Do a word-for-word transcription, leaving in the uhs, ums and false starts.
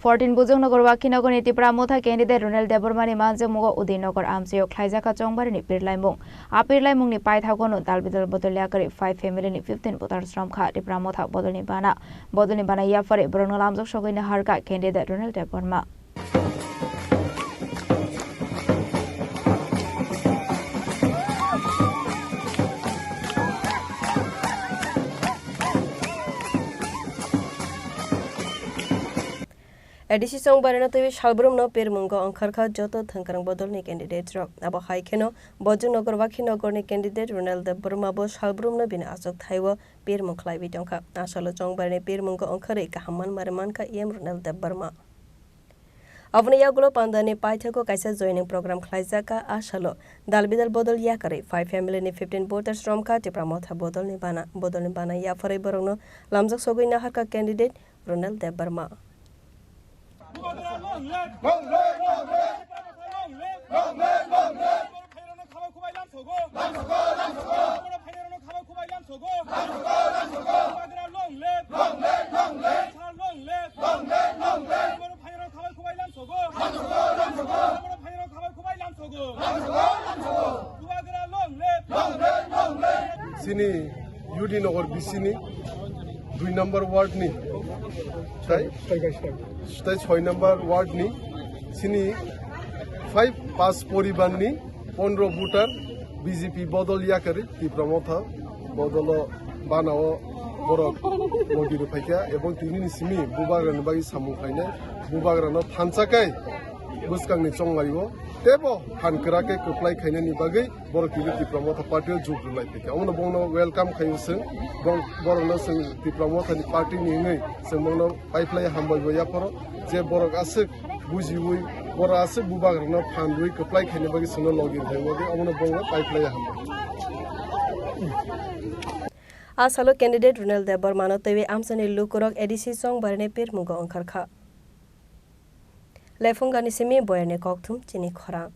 Fourteen Bujongnagar Wakhinogorni Tipra Motha candidate Ronel Debbarmani manjakmugo Udaynagar amchaio khlaijakha chongbarini pirlaimung. A pirlaimungni paithagono dalbidal bodol yakarwi five family ni fifteen voters romkha Tipra Motha bodolni bana. Bodolni bana yaphari borokno lamjak sogwi naharkha candidate Ronel Debbarma. A D C chongbarino twiwi salbrumno pirmungo ongkharkha joto thwngkwrang bodolni candidate rok. Abo hai kheno Bojongnagar Wakhinogorni candidate Ronel Debbarma bo salbrumno bini achuk thaio pirmung khlaiwi tongkha. Asalo chongbarni pirmungo ongkharwi kaham manmari mankha E M Ronel Debbarma. Aboni yagulo pandani paithago kaisa joining program khlaijakha. Asalo dalbidal bodol yakarwi five family ni fifteen voters romkha Tipra Motha bodolni bana. Bodolni bana yapharwi borokno lamjak sogwi naharkha candidate Ronel Debbarma. Chini U D Nagar B C ni dui number ward ni, tai, tai soi number ward ni chini five pas poribar ni pondro voter B J P bodol yakarwi Tipra Motha bodolo banao borok logi rwphaikha, ebong tinini simi bubagrani bagwi samung khainai, bubagrano thansa kai bwskangni chonglaio, teibo phan kwrak khe kwplai khainani bagwi borok tini Tipra Motha party o jug rwlai phaikha. Omono bongno welcome khaio chwng, bong-, borokno chwng Tipra Motha ni party ni hwnwi chwng bongno paiphlai hambai bo yapharo, je borok aswk bujiwi, borok aswk bubagrano phan rwwi kwplai khaina bagwi chwngno logi rwna bagwi omono bongno paiphlai hambai. A salo candidate Ronel Debbarmano twiwi amchaini lukurok A D C chongbarini pirmungo ongkharkha. Lephungani simi boyarni kokthum chini khorang.